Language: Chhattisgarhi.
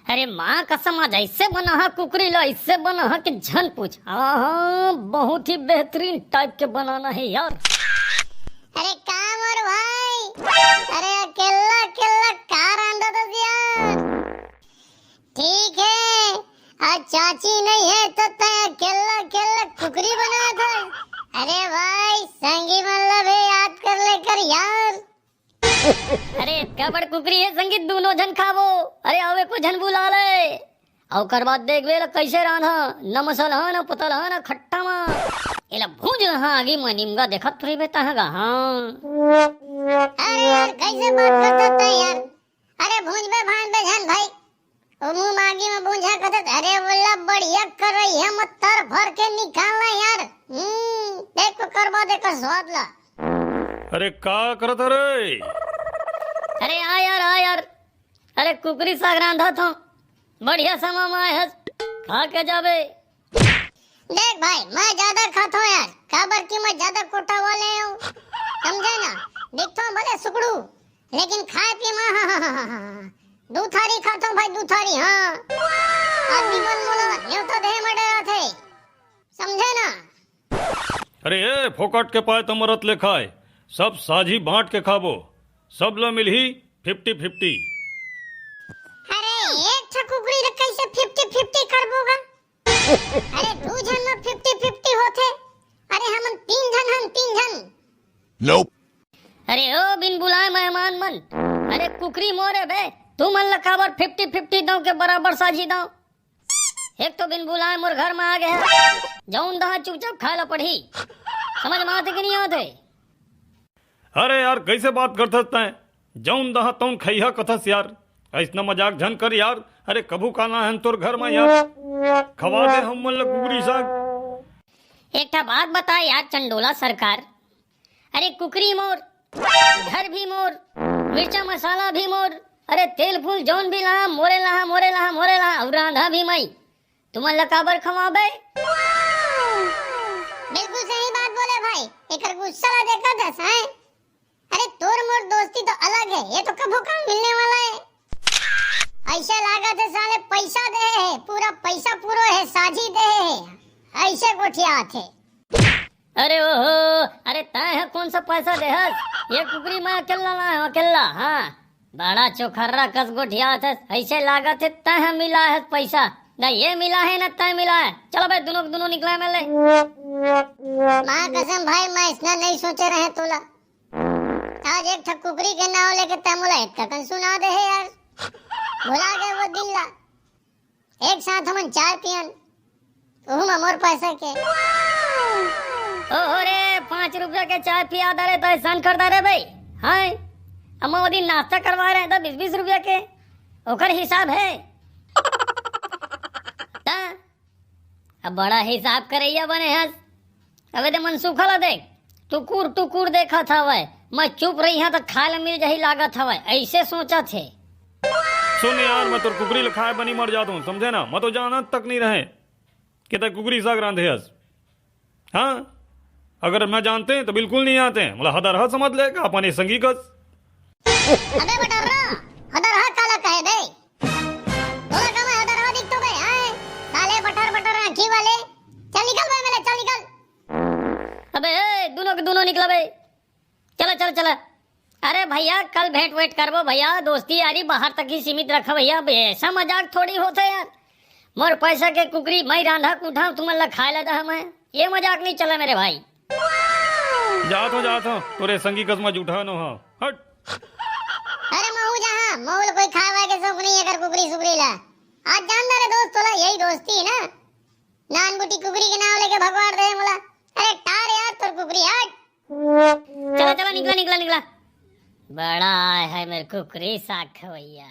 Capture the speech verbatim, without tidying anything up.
अरे माँ कसम, आज ऐसे बना है कुकरी ला, ऐसे बना है कि झन पूछ। हाँ, बहुत ही बेहतरीन टाइप के बनाना है यार। अरे का मोर भाई, अरे अकेला अकेला का रांधत हस यार? ठीक है, आज चाची नहीं है तो तैं अकेला अकेला कुकरी बनात हस। अरे भाई, संगी मन ला भी याद कर ले कर यार। अरे, अतका बड़ कुकरी हे संगी, दूनों झन खाबो। अरे, अउ एको झन बुला ले। अउ ओकर बाद देखबे ला कइसे रांधहूँ, न मसलहा, न पतलहा, न खट्टा मा। एला भूंज लहा आगी मा निमगा, देखत रहिबे तहाँ गा, हाँ। अरे यार, कइसे बात करत हस यार? अरे भूंजबे भांजबे झन भाई। ओ मुंह मा आगी मा भूंजा कथस, अरे वोला बढ़िया करइहा मा तर भर के निकाल ला यार। हम्म, देख ओकर बाद एकर स्वाद ला। अरे का करत हस रे? अरे आ यार, आ यार। अरे कुकरी साग रांधत हँव। बढ़िया समा मा आए हस। खा के जाबे। देख भाई, मैं जादा खाथों यार, काबर कि मैं जादा कोटा वाले हँव। समझे ना? दिखथों भले सुकड़ू, लेकिन खाए पिए मा, हाँ, हाँ, हाँ, हाँ, हाँ। दू थारी खाथों भाई, दू थारी, हाँ। आदमी मन मोला नेवता देहे मा डराथे। समझे ना? अरे ए, फोकट के पाए त मरत ले खाए, सब साझी बांट के खाबो, सब ल मिलही fifty fifty। अरे एक ठो कुकरी ल कइसे fifty fifty करबो गा? अरे दू झन म fifty fifty होथे। अरे हमन तीन झन हन, तीन झन। Nope। अरे ओ बिन बुलाए मेहमान मन, अरे कुकरी मोरे बे, तुमन ल काबर fifty fifty दंव के बराबर साझी दंव? एक तो बिन बुलाए मोर घर म आ गे हे, जउन दहा चुपचाप खाए ल पड़ही। समझ म आथे कि नइ आथे? अरे यार, कइसे बात करथस तैं? जउन दहा तउन खइहा कथस यार, अइसना मजाक झन कर यार। अरे कभू काना हन तोर घर म यार, खवा दे हमन ल कुकरी साग। एक ठा बात बता यार चंडोला सरकार, अरे कुकरी मोर, घर भी मोर, मिर्चा मसाला भी मोर, अरे तेल फूल जउन भी लहा, मोरे लहा, मोरे लहा, मोरे लहा, अउ रांधा भी मई। तुमन ल काबर खवाबे? बिल्कुल सही बात बोले भाई, एकर गुस्सा ला देखत हस, हैं? अरे तोर मोर दोस्ती तो अलग हे, ये तो कभू काल मिलने वाला हे। अइसे लागत हे साले पइसा देहे हे, पूरा पइसा पूरो हे, साझी देहे हे, अइसे गोठियात हे। अरे ओहो, अरे तैं ह कोन सा पइसा देहस? ये कुकरी मैं अकेल्ला लाय हँव, अकेल्ला, हाँ। बड़ा चोखर्रा कस गोठियात हस, अइसे लागत हे तैं ह मिलाय हस पइसा। न ये मिला हे, न तैं मिला हे। चल बे, दूनों के दूनों निकला मैं ले। माँ कसम भाई, मैं अइसना नइ सोचे रहेंव तोला। आज एक ठक कुकरी के नाव लेके तैं मोला एतका कन सुना देहे यार। भुला गे वो दिन ला। एक साथ हमन चाय पियन, उहू म मोर पइसा के। ओहो रे, पाँच रुपया के चाय पिया डारे त अइसन कर डारे बे, हैं? अम्मा वो दिन नाश्ता करवाय रहेंव त बीस बीस रुपया के, ओकर हिसाब हे। त अब बड़ा हिसाब करइया बने हस। अबे ते मनसूखा ला देख, टुकुर टुकुर देखत हवय, मैं चुप रहिहूँ त खाय ला मिल जाही लागत हवय, अइसे सोचत हे। सुन यार, मैं तोर कुकरी ल खाय बर नइ मर जात हँव, समझे ना? मैं तो जानत तक नइ रहेंव कि तैं कुकरी साग रांधे हस। हाँ, अगर मैं जानतेंव त बिल्कुल नइ आतेंव, मोला हदरहा समझ ले का अपन ये संगी कस। अबे बटर्रा, हदरहा काला कहे बे? तोला का मैं हदरहा दिखथों बे, हैं? साले बटर बटर आँखी वाले। चल निकल बे मेले, चल निकल। अबे ए, दूनों के दूनों निकला बे। चला, चला, चला। अरे भइया, कल भेंट वेंट करबो भइया, दोस्ती यारी बाहर तक ही सीमित रखा भइया, अब अइसा मजाक थोड़ी होथे यार। मोर पइसा के कुकरी मैं रांधहूँ कुटहूँ, तुमन ला खाय ला दहूँ मैं, ये मजाक नइ चला मेरे भाई। जात हँव, जात हँव, तोरे संगी कस मैं जूठा नो हँव, हट। अरे महूँ जाहूँ, मोला कोई खाय वाय के शौक नइ हे एकर कुकरी सुकरी ला। आज जान दे रे दोस्त, तोला यही दोस्ती हे ना, नानकुटी कुकरी के नाव लेके भगवाड़ दे मोला। अरे टार यार तोर कुकरी, हट। चला, चला, निकला, निकला, निकला। बड़ा आय हे मेर कुकरी साग खवइया।